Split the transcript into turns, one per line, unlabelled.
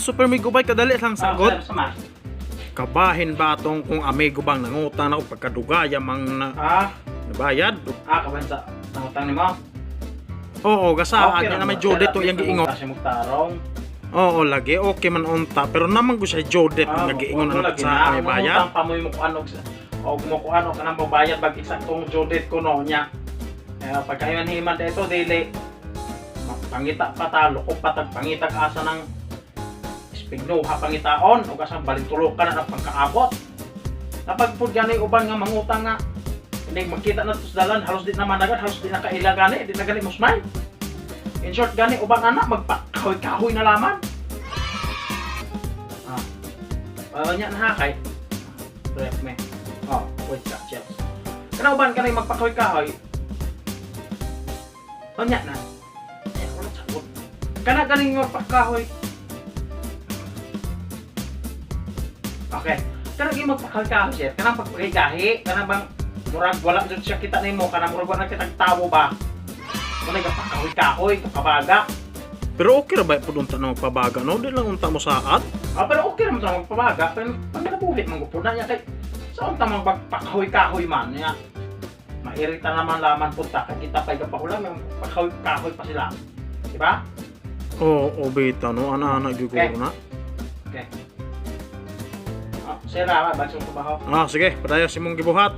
Super Migo Bay, kadali lang sagot.
Ah, sama.
Kabahin ba atong kung amigo bang nangutang na og pagkadugaya mang na, nabayad?
Ah, kabahin sa nangutang nimo.
Oo, gasaad
Okay
niya
ra
na may
mo.
Judith
Sir,
to
at
iyang
least
giingon.
nangutang siya magtarong.
Oo, lagi okay man unta, pero naman ko siya Judith nga giingon
mo
na
lagi
sa
na.
may bayad.
Nangutang pa mo yung mukuan og mukuan og kanang mobayad bag eksaktong Judith kuno niya. Eh, pagkahiman-himan dito dili pangita pa ta, lukog pa tag pangitag asa ng ispignuha pangitaon ug asang balintulukan na ng pangkaabot. Napagpud gani uban nga mangutang nga hindi magkita na to sa dalan, halos di na managan, halos di na kaila gani, di na gani mo smile. In short gani uban ana magpakahoy-kahoy na laman. Ah. Nya na ha kay. Ref me. Oh, wait ka, chels. Kana uban kanay magpakahoy-kahoy. Nya na. Eh, wala sagot. Kana ganing magpakahoy. Okay. Kana gyud magpakahoy-kahoy sir. Kanang pagpakahigahi, kanang bang murag wala jud siya kita nimo, kanang murag wala kitang tawo ba. Muna gapakahoy-kahoy, kapabaga.
Pero okay ra ba pud unta na magpabaga, no? Di lang unta mo saad.
Ah, pero okay naman sa magpabaga, pero panginabuhi man gud na niya kay sa unta man pagpakahoy-kahoy man niya. Mairita naman laman punta kay kita pa'y gapahula, may pakahoy-kahoy pa sila. Di ba?
Oo, bita no, ana-ana gyud na.
Okay. Ah, sir, ah, bagong trabaho.
Ah, sige, padayon si mong gibuhat.